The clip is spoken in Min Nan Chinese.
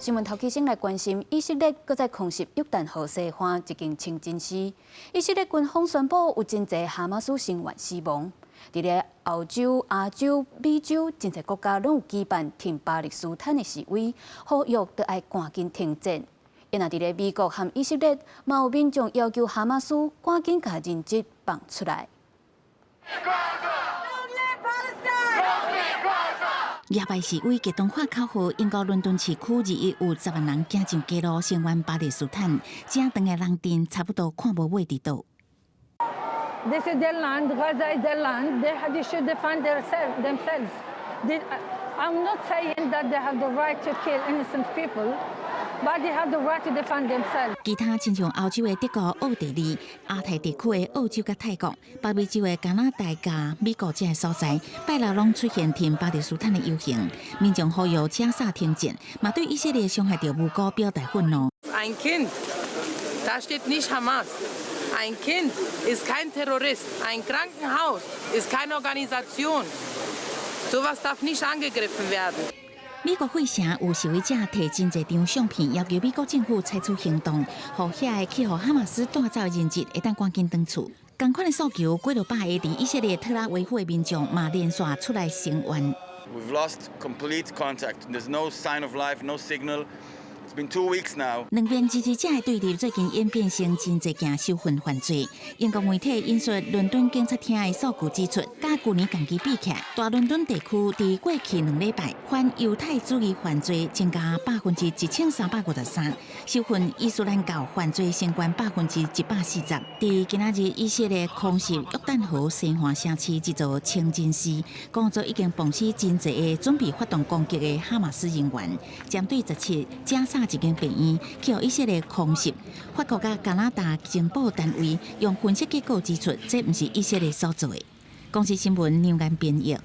新聞頭起先來關心，以色列閣再空襲約旦河西岸一間清真寺。以色列軍方宣布有真濟哈馬斯成員死亡。佇咧歐洲、亞洲、美洲真濟國家攏有舉辦挺巴勒斯坦的示威，呼籲著愛趕緊停戰。啊若佇咧美國和以色列，嘛有民眾要求哈馬斯趕緊共人質放出來。 Long live Palestine! Long live Gaza! 夜拜示威激動喊口號，英國倫敦市區21有10萬人行上街路聲援巴勒斯坦，正長的人陣差不多看無尾佇佗。 This is their land. Gaza is their land. They should defend themselves. I'm not saying that they have the right to kill innocent people, but they have the right to defend themselves. 其他親像歐洲的德國、奧地利、亞太地區的澳洲佮泰國、北美洲的加拿大佮美國這个所在，拜六攏出現挺巴勒斯坦的遊行，民眾呼籲加沙停戰，嘛對以色列傷害著無辜表達憤怒。 Ein Kind, da steht nicht Hamas. Ein Kind ist kein Terrorist. Ein Krankenhaus ist keine Organisation. Sowas darf nicht angegriffen werden. 美國費城有示威者提真濟張相片，要求美國政府採取行動，予遐个去予哈馬斯帶走的人質會當趕緊轉厝。仝款的訴求，幾落百个佇以色列特拉維夫的民眾嘛連續出來聲援。 We've lost complete contact. There's no sign of life, no signal. It's been 2 weeks now. 兩邊支持者的對立最近演變成真濟件仇恨犯罪。英國媒體引述倫敦警察廳的數據指出，佮舊年仝期比起來，大倫敦地區佇過去2禮拜，反猶太主義犯罪增加1353%，仇恨伊斯蘭教犯罪升懸140%。佇今仔日以色列空襲約旦河西岸城市一座清真寺，講做已經綁死真濟个準備發動攻擊的哈馬斯人員，針對17加沙一間病院，去予以色列空襲，法國佮加拿大情報單位用分析結果指出，這毋是以色列所做的。公視新聞梁岩編譯。